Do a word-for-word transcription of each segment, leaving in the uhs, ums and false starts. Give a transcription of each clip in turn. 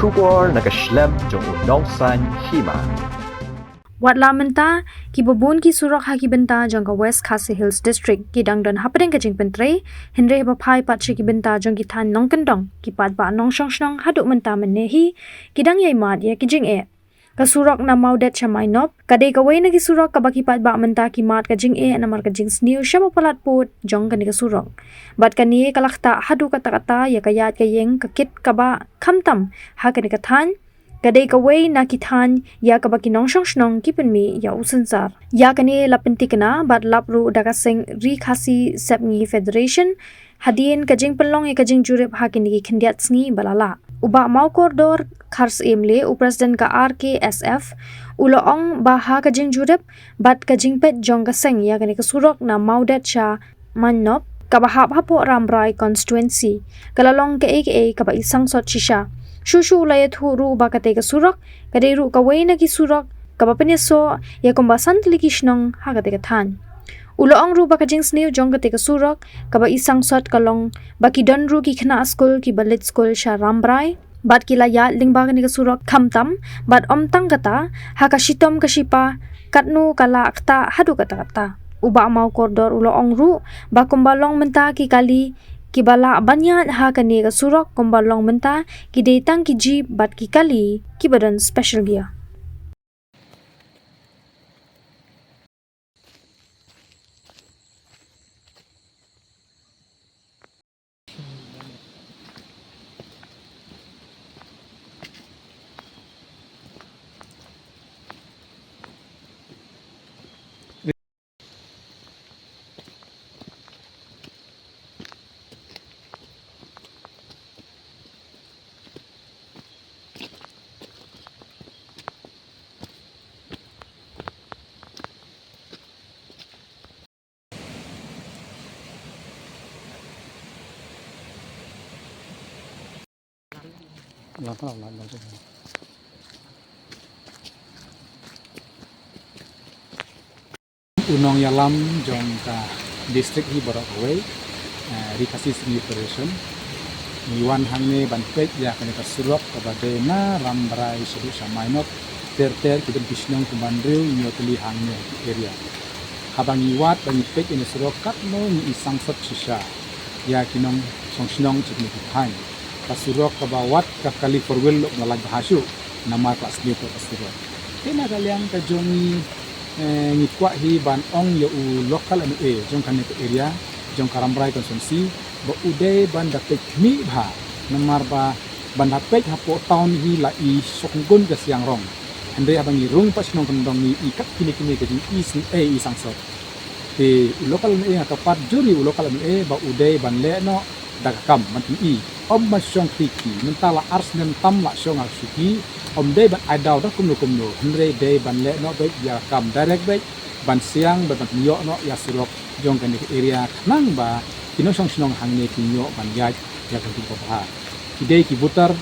Khubor na ka shlem jong u Nongsaiñ Hima. Wat la mynta, kiba bun ki surok ha ki bynta jong ka West Khasi Hills District ki dang don hapdeng ka jingpyntrei, hynrei haba phai pat sha ki bynta jong ki thaiñ nongkyndong, ki paidbah nongshong shnong haduh mynta mynne hi ki dang ïai mad ïa ki jingeh. Ka surok na Mawdet sha Mainop ka dei kawei na ki surok kaba ki paidbah mynta ki mad ka jingeh namar ka jingsniew shaba palat pud jong kane ka surok. Bad kane ka la ktah haduh katta katta ïa ka ïaid ka ïeng, ka kit ka bah, khamtam ha kane ka thaiñ, ka dei kawei na ki thaiñ ïa kaba ki nongshong shnong ki pynmih ïa u synsar. Ïa kane la pyntikna bad lap ruh da ka seng Ri Khasi Sepngi Federation hadien ka jingpynlong ïa ka jingjurip ha kine ki khyndiat sngi ba la lah. U Bah Mawkordor Kharsyiem Leigh, u President ka R K S F, u la ong ba ha ka jingjurip bad ka jingpeit jong ka seng ïa kane ka surok na Mawdet sha Mainop kaba hap hapoh Rambrai constituency, ka la long kaei kaei kaba i sangsot shisha. Shuh shuh u la ïathuh ruh ba katei ka surok ka dei ruh kawei na ki surok kaba pynïasoh ïa kumba san tylli ki shnong ha katei ka thaiñ. U la ong ruh ba ka jingsniew jong katei ka surok kaba i sangsot ka long ba ki don ruh ki khynnah skul kiba leit skul sha Rambrai bad ki la ïaid lyngba kane ka surok khamtam, bad ym tang kata, ha ka shitom ka shipa katno ka la ktah haduh katta katta. U Bah Mawkordor u la ong ruh ba kumba long mynta ki kali kiba lah ban ïaid ha kane ka surok, kumba long mynta ki dei tang ki jeep bad ki kali kiba don special gear. U nongïalam jong ka district hi baroh kawei, eh, Ri Khasi Singli Federation, ngi wan hangne ban peit ïa kane ka surok kaba dei na Rambrai shaduh sha Mainop, ter ter ki don ki shnong kumba hynriew hynñiew tylli hangne ki area. Haba ngi wad ba ngi peit ïa kane surok katno ngi i sangsot shisha ïa ki nongshong shnong jong kine ki thaiñ. Ka surok kaba wat ka kali four wheel ruh la lait bha shuh namar ka la sniew ka surok. Te na ka liang ka jong ngi, eh, ngi kwah hi ban ong ïa u local M L A jong kane ka area, jong ka Rambrai constituency, ba u dei ban da peit khmih bha namar ba ban da peit hapoh town hi la i shongkun ka siang rong. Hynrei haba ngi rung pat shnong kyndong ngi i kat kine kine ka jing i sng-, eh, i sangsot. Te u local M L A, nga kyrpad jur ïa u local M L A ba u dei ban leh noh da ka kam ban pyni. Ym ban shong khri ki, mynta la ar snem tam la shong ar shuki, ym dei ban ai daw da kumno kumno, hynrei dei ban leh noh beit ïa ka kam direct beit, ban siang beit ban ïoh noh ïa surok jong kane ka area khnang ba ki nongshong shnong hangne kin ïoh ban ïaid ïa ka ktien kaba bha. Ki dei ki voter,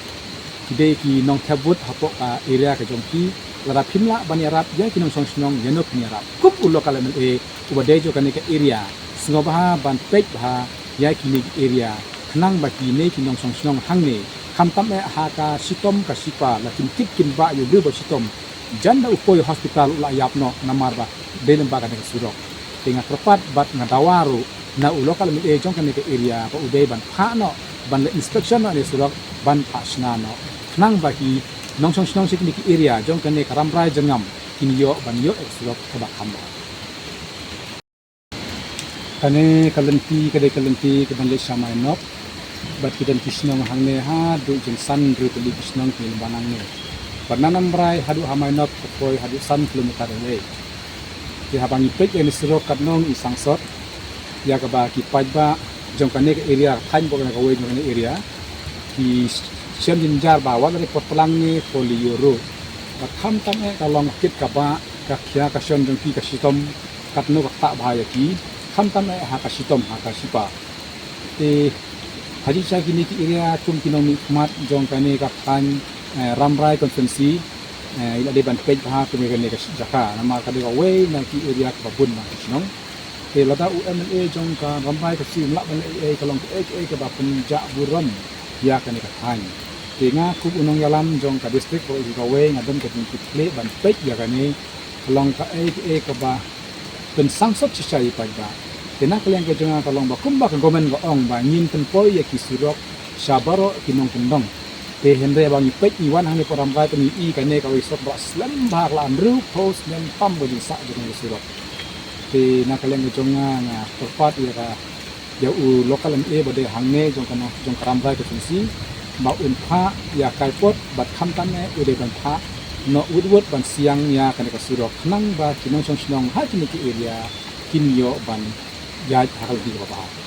ki dei ki nongthep vote hapoh ka area ka jong ki, lada phim lah ban ïarap ïa ki nongshong shnong ïano phin ïarap. Kum u local M L A uba dei jong kane ka area, sngewbha ban peit bha ïa kine ki area khnang ba kine ki nongshong shnong hangne, khamtam eh ha ka shitom ka shipa, la kin kit kin bah ïa u briew ba shitom, jan da u poi hospital u la ïap noh namar ba dei lyngba kane ka surok. Te nga kyrpad bad nga dawa ruh na u local M L A jong kane ka area ba u dei ban phah noh, ban leh inspection noh ïa kane ka surok, ban phah shna noh khnang ba ki nongshong shnong sha kine ki area jong kane ka Rambrai Jyrngam kin ïoh ban ïoh ïa ka surok kaba kham bha. Kane ka lynti ka dei ka lynti kaban leit sha Mainop. Bad ki don ki shnong hangne haduh jong san hynriew tylli ki shnong ki lyngba nangne. Bad na Rambrai haduh ha Mainop ka poi haduh san kilometer lei. Te haba ngi peit ïa kane ka surok katno ngi i sangsot ïa kaba ki paidbah jong kane ka area, thaiñ bad kane kawei jong kane area, ki shem jynjar ba wat la dei por plang ne por lyiur ruh. Bad khamtam eh ka long ka kit ka bah, ka khia ka shon jong ki, ka shitom, katno ka ktah bha ïa ki, khamtam eh ha ka shitom ha ka shipa. Te ha jingshisha kine ki area kum ki nongmihkhmat jong kane ka thaiñ, eh, Rambrai constituency, eh, i la dei ban peit bha kum ïa kane ka jaka namar ka dei kawei na ki area kaba bun bha ki shnong. Te lada u M L A jong ka Rambrai constituency um lah ban leh ei ei, ka long kaei kaei kaba pynjah burom ïa kane ka thaiñ. Te nga kum u nongïalam jong ka district bad kawei nga don ka jingkitkhlieh ban peit ïa kane ka long kaei kaei kaba pynsangsot shisha ïa paidbah. Te na ka liang ka jong nga ka long ba kumba ka government ka ong ba ngin pynpoi ïa ki surok sha baroh ki nongkyndong. Te hynrei ba ngi peit ngi wan hangne Pyrthei Rambrai te ngi i kane kawei surok ba slem bha ka la hynriew phew snem tam ka jingsah jong ka surok. Te na ka liang ka jong nga nga kyrpad ïa ka ïa u local M A ba dei hangne jong ka jong ka Rambrai constituency ba un phah ïa kaipot bad khamtam eh u dei ban phah noh wut wut ban siang ïa kane ka surok khnang ba ki nongshong shnong ha kine ki area kin ïoh ban ïaid ha ka lynti kaba bha.